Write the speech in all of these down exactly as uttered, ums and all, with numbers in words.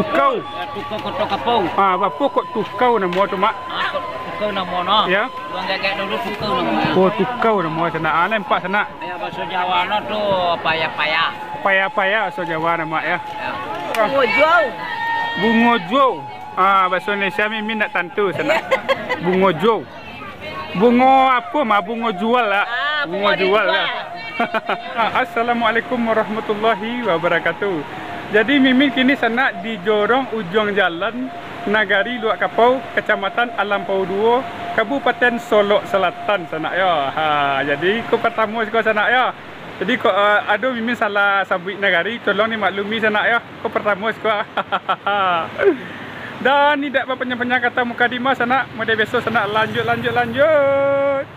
Tukau. Ya, Tukau Koto Kapau. Ah, bapo kok Tukau namo tu, Mak? Ah, kok Tukau namo no. Ya. Urang Gagak dulu Tukau namo. Oh, Tukau namo sanak. Ah, nampak sanak. Ya, bahaso Jawa no tu paya-paya. Paya-paya bahaso Jawa namo, ya. Ya. Bungo juau. Bungo juau. Ah, bahaso Indonesia Mimin ndak tantu sanak. Ya. Bungo juau. Bungo apo, Mak? Bungo jual lah. Ah, bungo jual lah. Assalamualaikum warahmatullahi wabarakatuh. Jadi, Mimin kini sanak di Jorong Ujuang Jalan, Nagari Luak Kapau, Kacamatan Alampau Duo, Kabupaten Solok Selatan, sanak yo. Ha, jadi, ko partamo siko, sanak yo. Jadi, kok, eh, ado Mimin salah sabuik nagari, tolong dimaklumi, sanak yo. Ko partamo siko. Dan indak bapanyang-panyang kato mukadimah, sanak, model biaso, sanak, lanjut, lanjut, lanjut.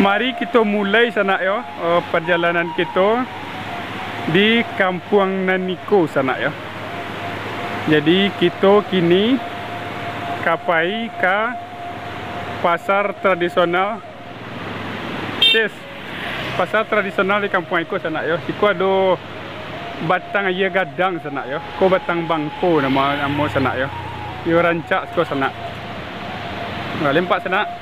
Mari kito mulai, sanak yo, eh, pajalanan kito di kampuang nan iko, sanak yo. Jadi, kito kini ka pai ka pasar tradisional. Sis, pasar tradisional di kampuang iko, sanak yo. Siko ado batang aia gadang, sanak yo. Ko batang bangko namo, namo, sanak yo. Yo rancak siko, sanak. Nah, lampak, sanak.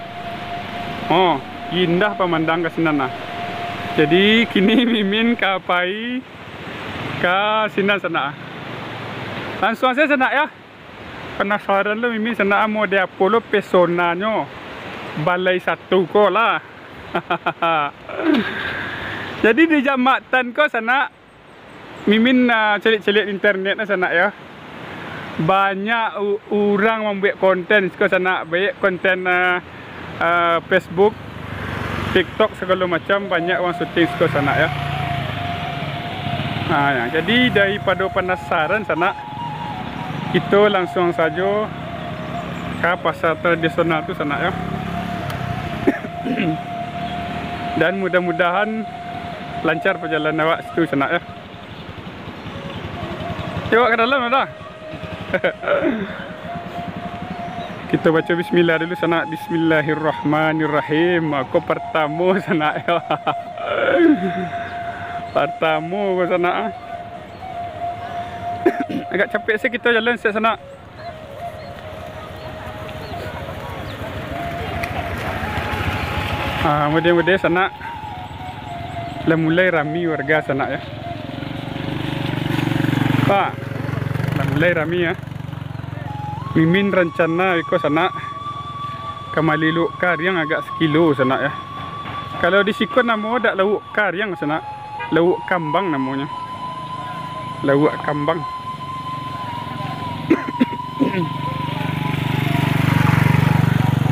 Oh, indah pamandang ka sinan nah. Jadi, kini Mimin ka pai ka sinan, sanak. Langsuang sajo, sanak yo. Panasaran lo Mimin, sanak, model apo lo pesonanyo balai satu ko lah. Jadi di jambatan ko, sanak, Mimin, ah, caliak-caliak di internet lah, sanak yo. Banyak u-, urang mambuek konten siko, sanak, baik konten, ah, ah, Facebook, TikTok, sagalo macam, banyak urang syuting siko, sanak yo. Ha, yo, jadi daripado panasaran, sanak, kito langsuang sajo ka pasar tradisional tu, sanak yo. Dan mudah-mudahan lancar pajalanan awak situ, sanak yo. Yo, awak ka dalam lah dah. Kito baco bismillah dulu, sanak. Bismillahirrahmanirrahim. Ko partamo, sanak. Partamo ko, sanak. Agak capek se kito jalan se, sanak. Ah, mode-mode, sanak. Lah mulai rami warga, sanak yo. Pak, lah mulai rami yo. Mimin rancana iko, sanak, ka mali lauak kariang agak sakilo, sanak yo. Kalau di siko namo dak lauak kariang, sanak. Lauak kambang namonyo. Lauak kambang.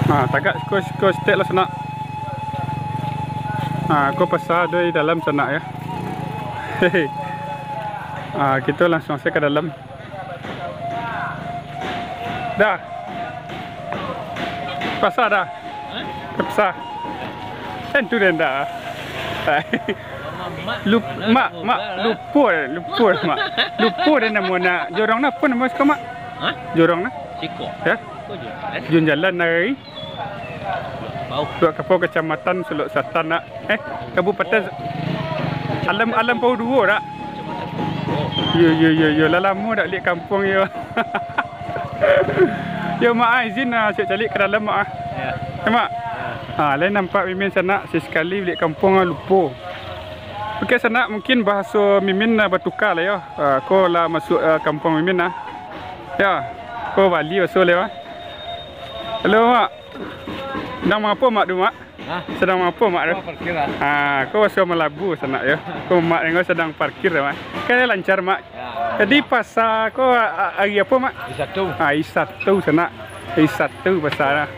Nah, tagak siko-siko saketek lah, sanak. Nah, ko pasa ado di dalam, sanak yo. Hehe. Ah, kito langsuang sajo ka dalam. Dah. Pasa dah. Hah? Pasa. Kan tu dah dah. Lup-, mak, mak, lupo, lupo, mak. Lupo dah namo nak. Jorong nak apo namo siko, mak? Hah? Jorong nak? Siko. Ya? Ko jorong, eh? Jun jalan dari Bau. Luak Kapau, Kacamatan Solok Selatan nak. Eh, Kabupaten Alam, Alampau Duo dak? Yo, yo, yo, yo. Lah lamo dak liek kampuang yo. Yo, mak ah, izin ah, ciek caliak ka dalam, mak ah. Ya. Ya, mak. Ya. Ah, lain nampak Mimin sanak, sasekali liek kampuang ah, lupo. Oke, sanak, mungkin bahaso Mimin ah batuka lah yo. Ah, ko lah masuak ah, kampuang Mimin ah. Ya, ko Bali bahaso lah yo. Halo, mak. Sadang mangapo, mak, tu, mak? Hah? Sadang mangapo, mak, tu? Ko parkir lah. Ah, ko bahaso Malabu sanak yo. Ko mak dengar sadang parkir, mak. Kan lancar, mak. Ya. Jadi pasa ko, a-, a-, hari apo, mak? Hari Sabtu. Ah, hari Sabtu sanak. Hari Sabtu pasa lah.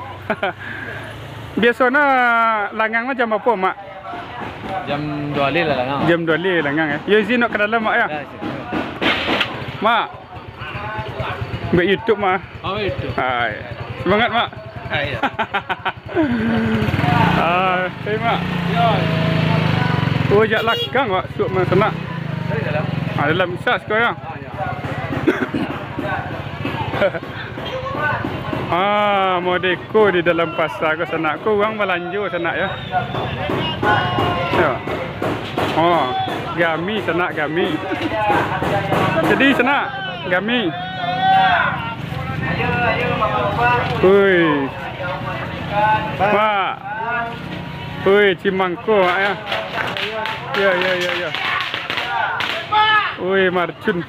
Biaso no langang mah jam barapo, Mak? Jam duo baleh lah langang. Jam duo baleh langang, yo? Yo, izin nak ka dalam, Mak, yo? Yo, izin. Mak, buek YouTube, Mak. Oh, buek YouTube. Hai. Semangat, Mak. Hai, yo. Ah, hai, Mak. Yo. Oh, jak lakang, Mak, suok mah sanak. Dari dalam. Ah, dalam bisa siko, yo. Ah, yo. Ah, modeko di dalam pasa ko sanak ko, urang balanjo sanak, yo. Yo. Oh, gami sanak, gami. Jadi sanak, gami. Ui. Mak. Ui, cimangko, Mak, yo. Yo, yo, yo, yo. Ui, marcun.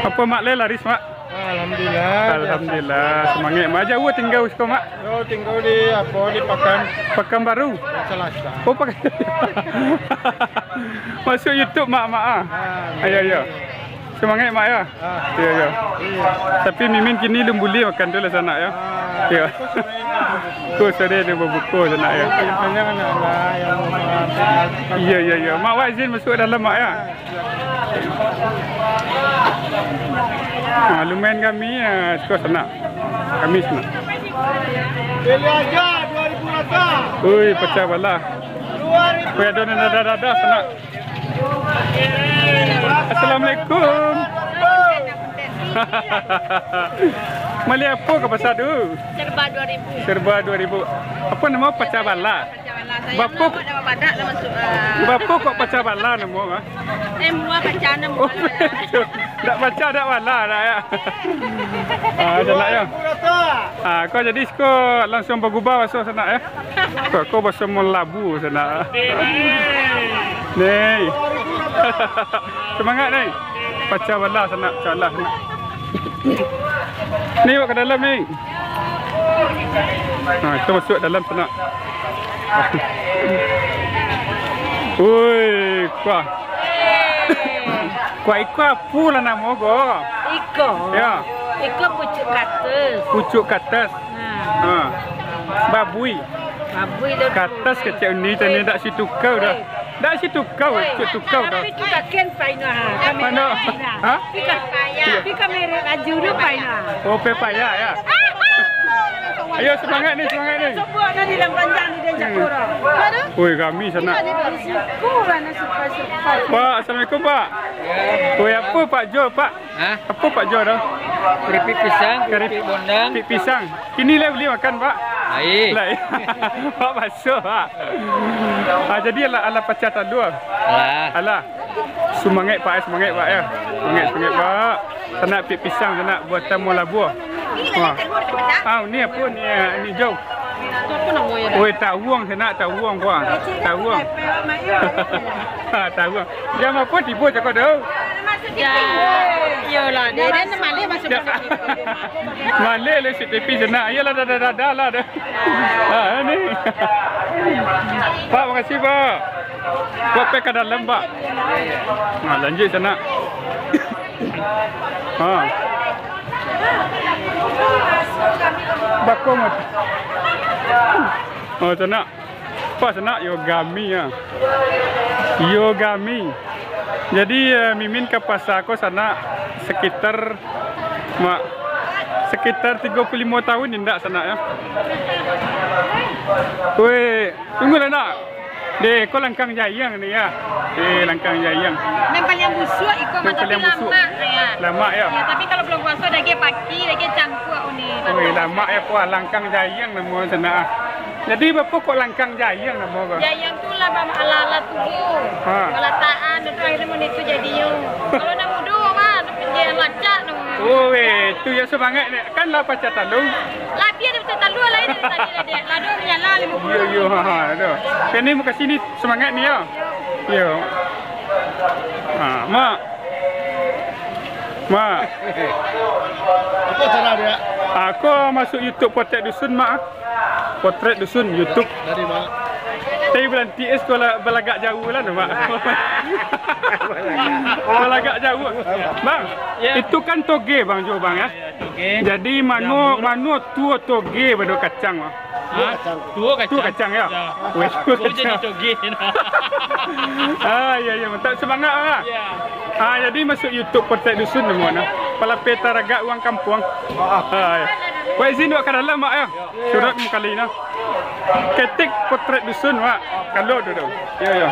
Apo, Mak, lai laris, Mak? Alhamdulillah. Alhamdulillah. Semangat, Mak. Jauah tingga siko, Mak? Yo, tingga di, apo, di Pakan. Pakanbaru? Salasa. Oh, Pakan. Masuak YouTube, Mak, Mak, ah. Ah, ayo, ayo. Semangat, Mak, yo. Ah. Yo, yo. Iyo. Tapi Mimin kini lun buliah makan tu lah sanak, yo. Ah, yo. Ko sore ni babuko sanak, yo. Iyo, iyo, iyo. Mak, wak izin masuak dalam, Mak, yo. Ah, lumayan gami, ah, siko sanak. Gami sanak. Pilih aja dua ribu rata. Ui, pacah balah. Dua ribu. Ui, ado nan dadah-dadah sanak. Assalamualaikum. Mali apo ka pasa tu? Serba dua ribu. Serba dua ribu. Apo namo, pacah balah? Pacah balah. Bapo kok, bapo kok pacah balah namo, ah? Eh, mua pacah namo. Oh, ndak pacah, ndak balah, ndak, yo. Ah, sanak, yo. Ah, ko jadi siko langsuang bagubah baso sanak, yo. Ko, ko baso Molabu sanak. Ni. Semangat, ni. Pacah balah sanak, pacah balah sanak. Ni, wak ka dalam, ni. Ha, kito masuak dalam sanak. Ui, kuah. Kuah iko apo lah namo ko? Iko. Yo. Iko pucuak kates. Pucuak kates. Ha. Ha. Babui. Babui tu. Kates kecek uni tadi, dak situkau doh. Dak situkau, oi, situkau doh. Tapi sudah ken pai no, ha. Kamera pai no. Ha? Pika, pika merek baju tu pai no. Oh, pepaya, yo. Ayo, semangat ni, semangat ni. Sobuak tadi dalam panjang ni, dia jak korang. Oi, rami sanak. Kurang nasi pai, pai. Pak, assalamualaikum, Pak. Oi, apo Pak Jo, Pak? Hah? Apo Pak Jo tu? Keripik pisang, keripik bondang. Keripik pisang. Kini lai buliah makan, Pak? Lai. Lai. Pak basuah, Pak. Ah, jadi alah, alah pacah talua. Alah. Alah. Sumangaik, Pak, eh, sumangaik, Pak, yo. Sumangaik, sumangaik, Pak. Sanak, keripik pisang, sanak, buatan Molabu. Wah. Ah, ni apo ni, ah, ni hijau? Oi, tawuang, sanak, tawuang, Pak. Tawuang. Ha, tawuang. Jam apo tibo cako tu? Ya, iyolah, dia, dia maleh masuk. Maleh lah C T P sanak. Iyolah, dadah-dadah lah dah. Ha, ni. Pak, makasih, Pak. Pak, pai ka dalam, Pak. Ha, lanjuik sanak. Ha. Bakong. Oh, sanak. Pas nak Yogami, ya. Yogami. Jadi, eh, Mimin ka pasa ko sanak sekitar, mak, sekitar tigo puluah limo tahun indak sanak, ya. Weh, tunggulah nak. Deh, ko langkang jayang ni, ya. Eh, langkang jayang. Nan paliang busuak iko mah, tapi lamak, ya. Lamak, ya. Ya, tapi kalau bulan puaso daging paki, daging cangkuak ni. Weh, lamak, ya, puah langkang jayang namo sanak, ah. Jadi, bapo kok langkang jayang namo ko? Jayang tu lah, bang, ala-ala tubuh. Ha. Kalau tahan, tu akhirnya mau itu jadinya. Kalau nak muda, mah, tu penjayaan lacak tu. Oh, weh, tu yang semangat ni. Kan lah pacah talung. Lah, biar dia pacah talung lain dari tadi lah, dek. Lah, dia menyala lima puluh. Yo, yo, ha, ha, tu. Kan ni muka sini semangat ni, ya. Yo. Ha, mak. Mak. Apa cara dia? Aku masuk YouTube Potret Dusun, mak. Potret Dusun, YouTube. Dari mana? Tapi bulan T S tu lah balagak jauh lah tu, Mak. Balagak jauh. Bang, ya. Itu kan toge, Bang, Jo, Bang, ya? Ya, toge. Jadi mano, mano tuo toge pado kacang, Bang? Ha? Tuo kacang. Tuo kacang, yo? Yo. Weh, tuo kacang. Jadi toge. Ah, yo, yo, mantap, semangat, Bang. Yo. Ah, jadi masuak YouTube Potret Dusun namo nah. Palapeh taragak urang kampuang. Ah, yo. Wak izin wak ka dalam, Mak, yo. Surat mukali nah. Ketik Potret Dusun, Mak. Kalau tu tu. Yo, yo.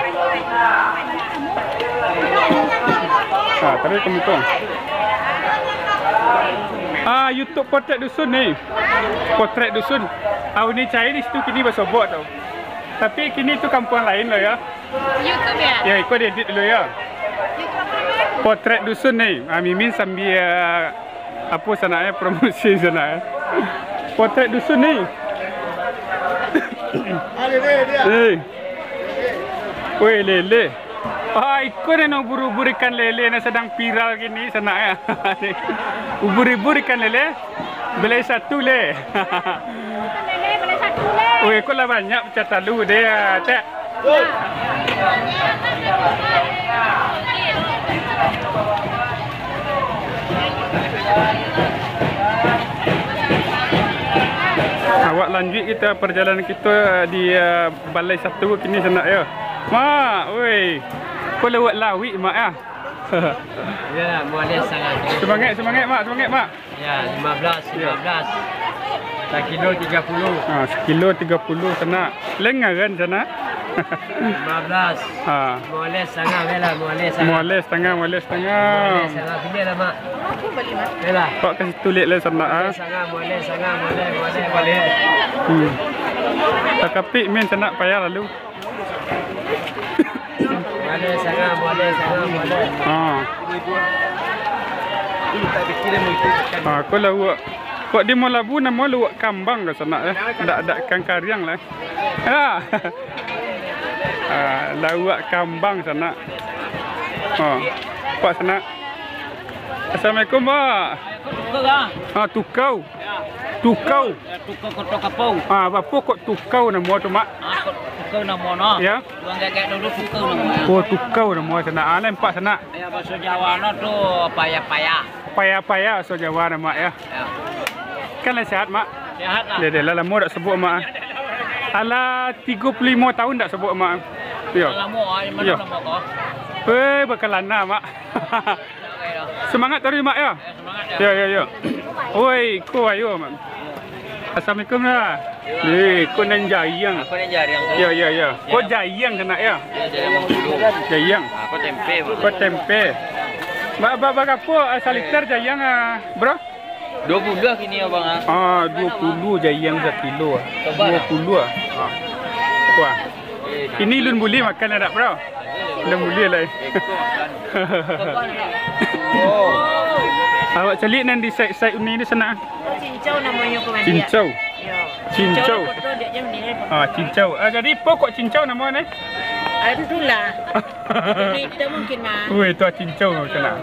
Ah, taruih ka muko. Ah, YouTube Potret Dusun ni. Potret Dusun. Ah, uni cari di situ kini basobok tu. Tapi kini tu kampuang lain lah yo. YouTube yo? Yo, iko diedit dulu yo. Potret Dusun ni. Ah, Mimin sambia, ah, apo sanak e, promosi sanak e. Potret Dusun ni. Eh. Woi, lele. Ah, iko nan ubur-ubur ikan lele nan sadang viral kini sanak e. Ubur-ubur ikan lele. Balai satu le. Lele balai satu le. Woi, iko lah banyak pecah talu deh, Cek. Awak lanjuik kita perjalanan kita di, eh, balai satu kini sanak yo. Mak, woi. Ko lawak lawik, Mak, yo. Yo, mualeh salam. Semangat, semangat, Mak, semangat, Mak. Yo, lima belas, lima belas. Sakilo tiga puluh. Ah, sakilo tiga puluh sanak. Lai ngaran sanak? Lima belas. Ah. Mualeh sangah, yo lah, mualeh sangah. Mualeh satangah, mualeh satangah. Mualeh sangah, pilih lah, Mak. Yo lah. Kok ka situ lek lai sanak, ah? Mualeh sangah, mualeh sangah, mualeh, mualeh, mualeh. Hmm. Takapik main sanak payah lalu. Mualeh sangah, mualeh sangah, mualeh. Ha. Ha, ko lauak. Kok di Molabu namo lauak kambang ka sanak, eh? Dak, dak ikan kariang lah. Ha. Ha, lauak kambang sanak. Ha. Pak sanak. Assalamualaikum, Pak. Tukau, ah. Ha, tukau. Tukau. Tukau Koto Kapau. Ah, baa kok Tukau namo tu, Mak? Ah, kok Tukau namo no. Yo. Urang gagak dulu Tukau namo. Oh, Tukau namo sanak. Ah, nampak sanak. Yo, bahaso Jawa no tu paya-paya. Paya-paya bahaso Jawa namo, yo. Yo. Kan lah sehat, Mak? Sehat lah. Deh, deh, lah lamo dak sobok, Mak. Alah tigo puluah limo taun dak sobok, Mak. Yo. Lamo, ah, di mano lamo ko? Eh, bakalana, Mak. Semangat taruih, Mak, yo. Yo, yo, yo. Oi, ko ayo, Mak. Assalamualaikum lah. Eh, ko nan jaiang. Ko nan jaiang tu. Yo, yo, yo. Ko jaiang sanak, yo. Yo, jaiang Bangkulu. Jaiang. Ah, ko tempe, Bang. Ko tempe. Ba, ba, barapo, ah, saliter jaiang, ah, bro? Duo puluah kini, Abang, ah. Ah, duo puluah jaiang sakilo, ah. Duo puluah, ah. Ah. Wah. Kini lun buliah makan dak, bro? Lun buliah lai. Awak caliak nan di saik-saik uni tu sanak. Cincau namonyo ko, Mak. Cincau. Yo. Cincau. Cincau. Ah, cincau. Ah, jadi apo kok cincau namo ni? Ah, itulah. Uni tu mungkin, Mak. Ui, tu cincau sanak.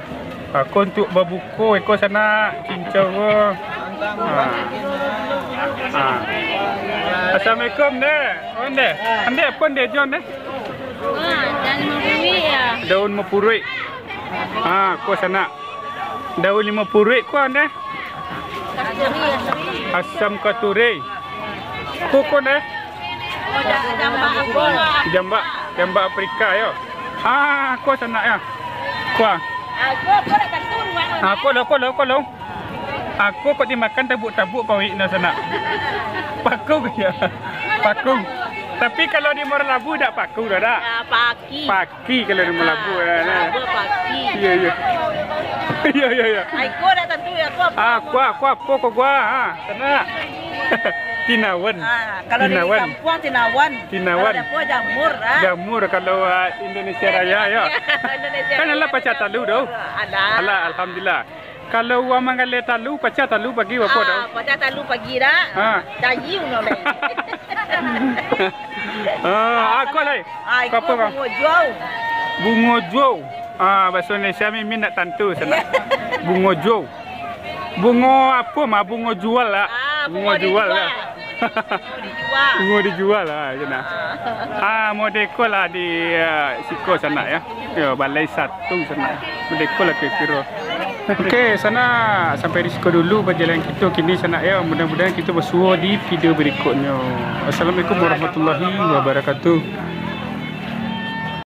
Ako untuak babuko iko sanak, cincau ko. Ha. Ha. Assalamualaikum, Dek. Oh, Dek. Andek apo, Dek, jo, Dek? Ha, daun mapuruik, yo. Daun mapuruik. Ha, ko sanak. Daun limo puruik ko, Dek. Kasturi, kasturi. Asam kasturi. Ko, ko, Dek. Oh, ja-, jambak apo? Jambak, jambak Afrika, yo. Ah, ko sanak, yo. Ko, ah. Ah, ko, ko lah tantu rumah ko, ah, ko lo, ko lo, ko lo. Ako kok dimakan tabuak-tabuak pawik no sanak. Paku yo. Paku. Tapi kalau di Muaro Labu dak paku doh, dak? Ah, paki. Paki kalau di Muaro Labu, ah, nah. Labu paki. Iyo, iyo. Iyo, iyo, iyo. Ai, ko dak tantu yo, ko apo? Ah, ko, ko apo ko gua? Ha, sanak. Tinawan. Ah, kalau di kampuang tinawan. Tinawan. Kalau di kampuang jamur, ah. Jamur kalau, ah, Indonesia Raya, yo. Indonesia Raya. Kan alah pacah talu tu. Alah. Alah, alhamdulillah. Kalau urang manggaleh talu, pacah talu pagi barapo tu? Ah, pacah talu pagi dak? Ha. Cayi uno lai. Ah, ako lai. Ah, iko bungo juau. Bungo juau. Ah, bahaso Indonesia Mimin ndak tantu sanak. Bungo juau. Bungo apo, Mak? Bungo jual lah. Ah, bungo dijual lah. Bungo dijual. Bungo dijual lah, sanak. Ah, modeko lah di, ah, siko sanak yo. Yo, balai satu sanak. Modeko lah kiro-kiro. Oke, sanak, sampai di siko dulu pajalanan kito kini, sanak, yo. Mudah-mudahan kito basuo di video barikuiknyo. Assalamualaikum warahmatullahi wabarakatuh.